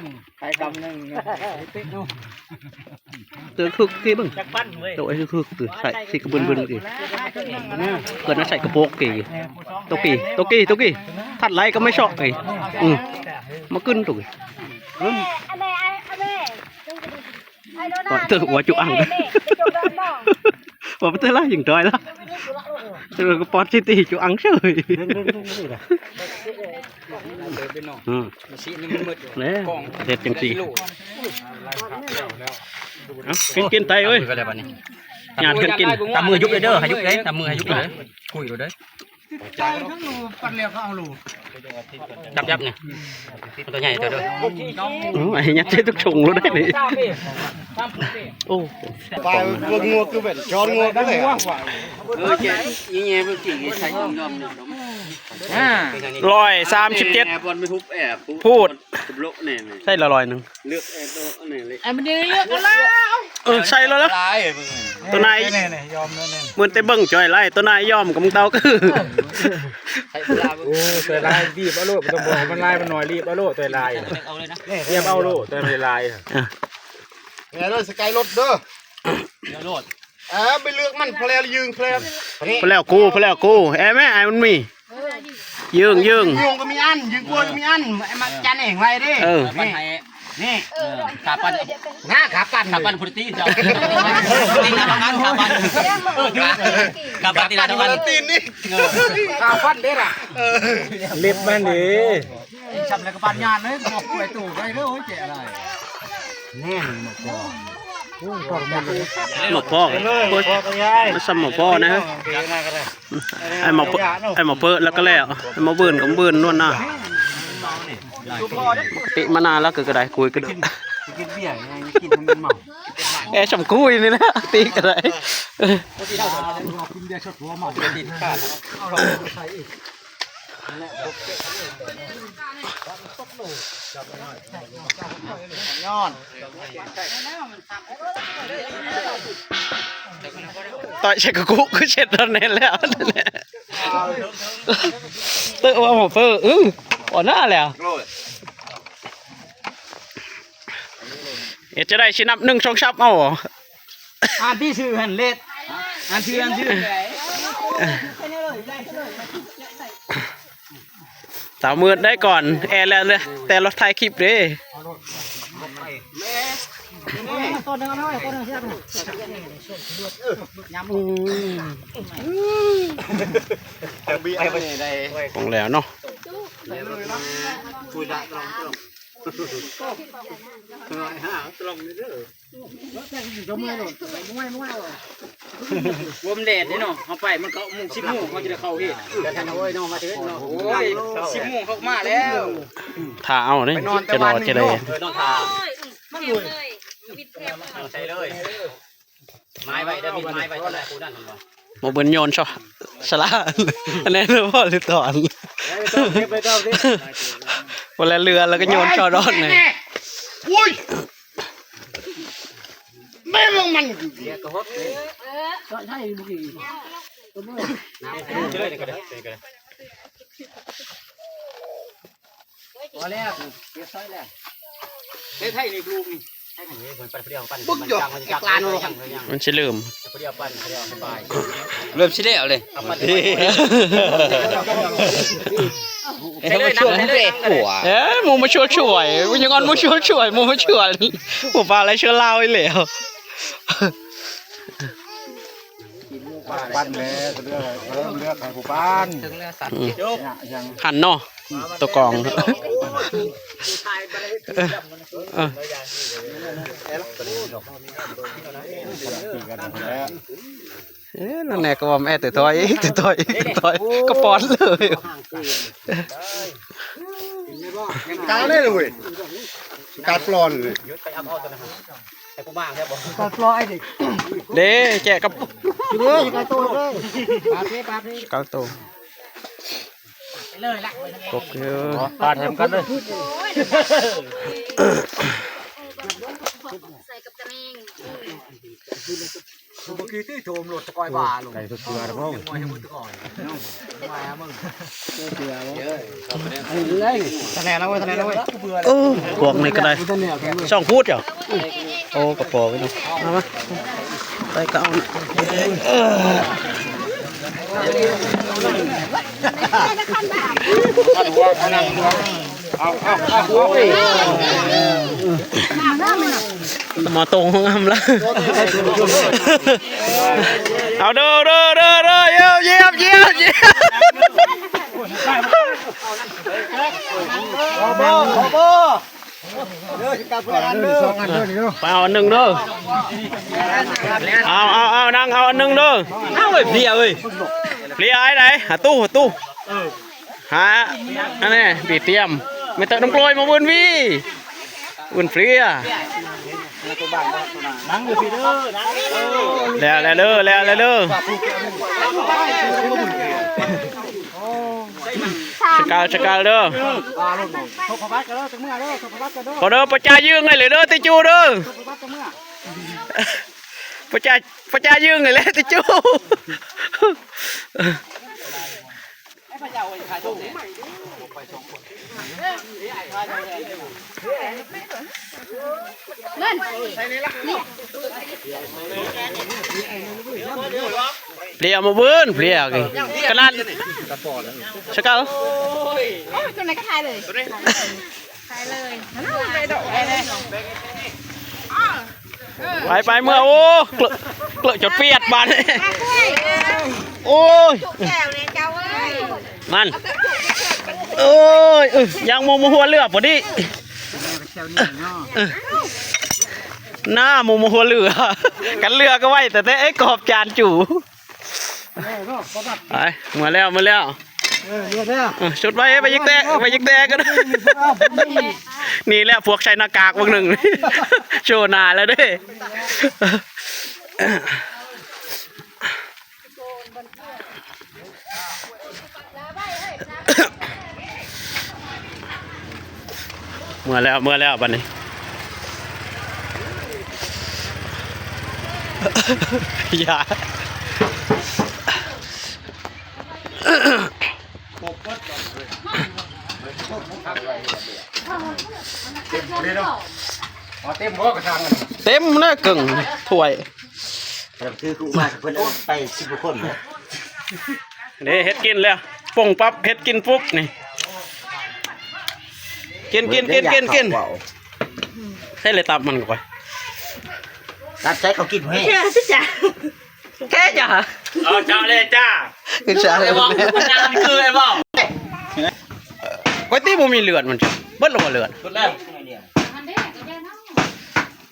ງ ໄປກຳໜຶ່ງ ເຕີຄຶກກີ້ເບິ່ງ ຈັກພັນເວີຍ ໂຕໄອ້ຄຶກໆ ໃສ່ສີກະບຶນໆ ກີ້ ເພິ່ນນະໃສ່ກະໂປກກີ້ ໂຕກີ້ ໂຕກີ້ ໂຕກີ້ ທັດໄຫຼກໍໄມ່ຊອກກີ້ ອື ມາຂຶ້ນໂຕກີ້ ເຕີອວຈຸອັງ ວ່າໄປເຕີລະຍິງດອຍລະ ເຕີກະປອດຊິຕີຈຸອັງເສີຍ ອື ແລ້ວເຮັດຈັ່ງຊີ້ ເອົາ ກິນໆ ໄຕເອີຍ ຍາດກັນກິນ ຕຳມືຍຸບເດີ ໃຫ້ຍຸບເດີ ຕຳມືໃຫ້ຍຸບເດີ ຄຸຍເດີ ຈັບໆ ນີ້ ມັນຕົວໃຫຍ່ເດີ ໂອ້ ໃຫ້ຍັດໃສ່ທຸກຖົງໂລດໄດ໋ນີ້ ໂອ້ ປາເບິ່ງງົວຄືແບບຊ້ອນງົວຄືແຫຼະ ເອີ ແກ່ແຍ່ໆ ເບິ່ງກີ້ໃສ່ຖົງຍອມ ຮ້ອຍສາມສິບເຈັດ ແອບອນໄປທຸບແອບ ພູດ ໃສ່ລະຮ້ອຍໜຶ່ງ ເລືອກແອບໂຕອັນນີ້ເລີຍ ອັນມັນໄດ້ເລືອກກັນແລ້ວ ເອີ ໃສ່ແລ້ວລະ ໂຕນາຍ ນີ້ໆ ຍອມແລ້ວນີ້ ເໝືອນແຕ່ເບິ່ງຈ່ອຍໄລ່ ໂຕນາຍຍອມກັບມຶງເຕົາ ໃສ່ລະ ໂອ້ ໃສ່ລາຍ ບີບເອົາໂລດ ບໍ່ຕ້ອງບອກມັນຫຼາຍມັນໜ້ອຍ ບີບເອົາໂລດ ໃສ່ລາຍ ເອົາເລີຍນະ ຮຽບເອົາໂລດ ໃສ່ລາຍ ອ່ະ ແມ່ເດີ ສະກາຍລົດເດີ ເລືອກໂລດ ເອີ ໄປເລືອກມັນ ພະແລວຢືງ ພະແລວ ພະແລວກູ ພະແລວກູ ແອແມ່ ອ້າຍມັນມີ ຢືງ ຢືງ ຢືງກໍມີອັນ ຢືງກວນກໍມີອັນ ໄອ້ມາຈັນເອງໄວ້ເດ້ ເອີ ນີ້ ນີ້ ເອີ ຂາປັ່ນ ໜ້າຂາປັ່ນ ຂາປັ່ນພຸດຕີເຈົ້າ ຕີນໜ້າທຳງານ ຂາປັ່ນ ເອີ ຂາ ຂາປັ່ນຕີນໜ້າທຳງານ ຕີນນີ້ ເອີ ຂາປັ່ນເດ້ລະ ເລັບມັນເດ້ ຊ້ຳແລ້ວກໍປານຍານເລີຍ ບອກໄວ້ຕູ້ໄວ້ເດີ ໂອ້ຍ ແຈະຫຼາຍ ແນ່ນໝາກພໍ້ ໝາກພໍ້ ມັນຊ້ຳໝາກພໍ້ນະ ໄອ້ໝາກເພີ ໄອ້ໝາກເພີແລ້ວກໍແລ້ວ ໄອ້ໝາກບືນກໍບືນນວນນາ ຕິມານານແລ້ວກໍ ກໍໄດ້ ກຸຍກໍໄດ້ ກິນເບຍ ກິນໃຫ້ມັນເມົາ ແອຊ່ຳກຸຍນີ້ນະ ຕິກໍໄດ້ ກິນເບຍຊອດຫົວເມົາ ຍ້ອນ ຕ່ອຍໃສ່ກະກຸ ຄືເຊັດຕອນນັ້ນແລ້ວ ເຕີວ່າໝໍເປີ ອື ບໍ່ໜ້າແລ້ວ ເຮັດຈັ່ງໃດ ຊິນັບໜຶ່ງ ສອງ ສາມ ເອົາ ອ່ານທີ່ຊື່ຫັ້ນເລດ ອ່ານຊື່ ອ່ານຊື່ ສາວມືດໄດ້ກ່ອນ ແອແລ້ວເລີຍ ແຕ່ລະຖ່າຍຄລິບເດ້ ຂອງແລ້ວເນາະ ລົມແດດເດ້ເນາະ ເຮົາໄປມັນເກົ້າໂມງ ສິບໂມງ ເຮົາຈະໄດ້ເຂົ້າເຮັດ ໂອ້ຍ ສິບໂມງເຮົາກໍມາແລ້ວ ຖ້າເອົາເດ້ ຈະລໍຈະແດ່ ມັນເຕັມເລີຍ ໃສ່ເລີຍ ໝາຍໄວ້ເດີ ໝາຍໄວ້ຕອນແລກຜູ້ນັ້ນ ບໍ່ເບິ່ງໂຍນຊະ ສະຫຼາ ອັນນັ້ນບໍ່ຫຼືຕອນ ບໍ່ແລເຮືອແລ້ວກໍໂຍນຊະດອນນີ້ ໂອ້ຍ ແມ່ນລະມັນ ເຮືອກະຫົດ ເອີ ເຈາະໄທບໍ່ກີ້ ນ້ຳເລີຍກໍໄດ້ ກໍໄດ້ ພໍແລ້ວ ເກັບໃສ່ແລ້ວ ເຮັດໃຫ້ນີ້ລູກນີ້ ເບິ່ງຢູ່ ມັນຊິເລີ່ມ ເລີ່ມຊິແລ້ວເລີຍ ເອີ ໝູ່ມາຊ່ວຍ ໝູ່ມາຊ່ວຍ ໝູ່ມາຊ່ວຍ ໝູ່ປາໄລເຊື້ອລາວອີກແລ້ວ ປັນແລ້ວ ເລືອກ ເລືອກໃຫ້ຜູ້ປັນ ອືມ ຫັນເນາະ ຕົວກອງ ເອີ ເອີ ນັ້ນແນ່ກໍວ່າແມ່ນແຕ່ຖອຍອີກ ຖອຍອີກ ຖອຍ ກໍປ້ອນເລີຍ ກາເລີຍເວີຍ ກາປອນເລີຍ ເດ້ ແຈະກັບ ເດ້ ກາໂຕເດ້ ກາໂຕ ໂອເຄ ປາດແຮມກັນເລີຍ ໃສ່ກັບຕະແໜ່ງ ເມື່ອກີ້ຕິໂທມລົດຕະກອຍບາລົງ ໄກ່ຕົວເກືອແລ້ວບໍ່ ຕະແໜ່ງແລ້ວເວີຍ ຕະແໜ່ງແລ້ວເວີຍ ໂອ້ ພວກນີ້ກໍໄດ້ ສອງຟຸດເຈົ້າ ໂອ້ ກະພໍໄວ້ເນາະ ເອົາມາ ໄປກໍເອົາ ເອີ ເອົາ ເອົາ ເອົາ ໂອ້ຍ ໝໍຕົງຫ້ອງອຳລະ ເອົາເດີ ເດີ ເດີ ເດີ ຢ້ຽມ ຢ້ຽມ ຢ້ຽມ ໄປເອົາອັນໜຶ່ງເດີ ເອົາ ເອົາ ເອົາ ນັ່ງເອົາອັນໜຶ່ງເດີ ເອົາໄອ້ເພຍເອີຍ ເພຍໄອ້ໃດ ຫາຕູ້ ຫາຕູ້ ຫາ ອັນນີ້ບີຕຽມ ແມ່ເຕີນ້ຳກລ້ວຍມາເບິ່ນວີ ເບິ່ນເພຍ ນັ່ງຢູ່ພີ້ເດີ ນັ່ງ ແລ້ວ ແລ້ວເດີ ແລ້ວ ແລ້ວເດີ ໂອ້ ສະກາວ ສະກາວເດີ ອ່າລົງ ທົບພະວັດກັນເດີ ຈັກເມືອເດີ ທົບພະວັດກັນເດີ ຂໍເດີ ປະຈາຍືງໃຫ້ເລີຍເດີ ຕິຈູເດີ ທົບພະວັດຈັກເມືອ ປະຈາຍ ປະຈາຍຢືງໃຫ້ແລ້ວຕິຈູ ເພລຍມາເວີນ ເພລຍກະນັ້ນ ສະເກົາ ໂອ້ຍ ຕົວນັ້ນກະຖ່າຍເລີຍ ໄປເລີຍ ໄປ ໄປເມືອ ໂອ້ ເກລາະ ເກລາະຈົນປຽດບາດນີ້ ໂອ້ຍ ມັນ ໂອ້ຍ ເອີ ຍ່າງໝູ່ມາຫົວເຫຼືອພໍດີ ໜ້າໝູ່ມາຫົວເຫຼືອ ກັນເຫຼືອກະໄວ້ແຕ່ແຕ່ ເອີ ກອບຈານຈູ ໄປ ເມືອແລ້ວ ເມືອແລ້ວ ເອີ ເມືອແລ້ວ ເອີ ຊຸດໄວ້ ໄປຍິກແຕກ ໄປຍິກແຕກກັນ ນີ້ແຫຼະພວກໃສ່ໜ້າກາກເບິ່ງໜຶ່ງ ໂຊໜ້າແລ້ວເດ້ ເມືອແລ້ວ ເມືອແລ້ວບາດນີ້ ຢ່າ ເຕັມເນາະ ເຕັມແລ້ວເກິ່ງຖ້ວຍ ຄືກູມາເພິ່ນເອົາໄປສິບກວ່າຄົນເນາະ ເດ້ ເຮັດກິນແລ້ວ ປົງປັບ ເຮັດກິນປຸບນີ້ ກິນ ກິນ ກິນ ກິນ ກິນ ໃສ່ເລີຍຕັບມັນກ່ອນ ຕັບໃສ່ເຂົາກິນແຮງ ແຄ່ຈ້າ ເອົາເຈົ້າເລີຍຈ້າ ຄືຈ້າ ໄອ້ບອກ ຄືນານຄືໄອ້ບອກ ກວຍຕິບໍ່ມີເລືອດມັນ ເບິດແລ້ວບໍ່ເລືອດ ເບິດແລ້ວ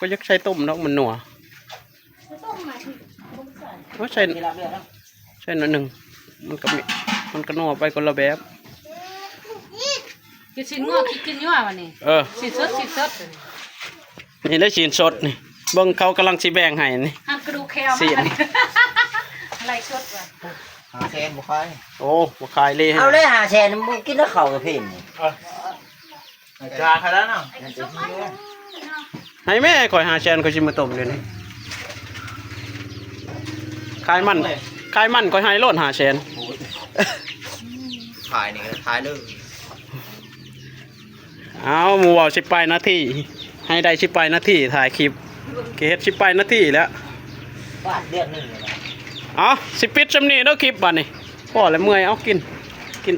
ກະຢາກໃສ່ຕົ້ມດອກ ມັນນົວ ໂອ້ຍ ໃສ່ ໃສ່ໜ້ອຍໜຶ່ງ ມັນກະມີ ມັນກະນົວໄປຄົນລະແບບ ກິນຊີ້ນງົວ ກິນ ກິນຍົວບາດນີ້ ເອີ ຊີ້ນສົດ ຊີ້ນສົດ ນີ້ໄດ້ຊີ້ນສົດນີ້ ເບິ່ງເຂົາກຳລັງຊິແບ່ງໃຫ້ນີ້ ຫັ້ນກະດູກແຄວ ຊີ້ນ ໄລ່ສົດວ່າ ຫ້າແສນບໍ່ຂາຍ ໂອ້ ບໍ່ຂາຍເລີຍ ເອົາເລີຍຫ້າແສນ ບໍ່ກິນແລ້ວເຂົ້າກະເພນນີ້ ເອີ ຈາຂະໜາດນັ້ນ ໃຫ້ແມ່ຂ້ອຍຫ້າແສນ ຂ້ອຍຊິມາຕົ້ມດຽວນີ້ ຂາຍມັນ ຂາຍມັນຂ້ອຍໃຫ້ໂລດຫ້າແສນ ຂາຍນີ້ຂາຍເລີຍ ເອົາ ໝູ່ເວົ້າສິບປາຍນາທີ ໃຫ້ໄດ້ສິບປາຍນາທີ ຖ່າຍຄລິບ ກະເຮັດສິບປາຍນາທີແລ້ວ ບາດເດືອນໜຶ່ງ ເອົາ ຊິປິດຊ່ຳນີ້ເດີຄລິບບາດນີ້ ພໍແລ້ວເມື່ອຍ ເອົາ ກິນ ກິນ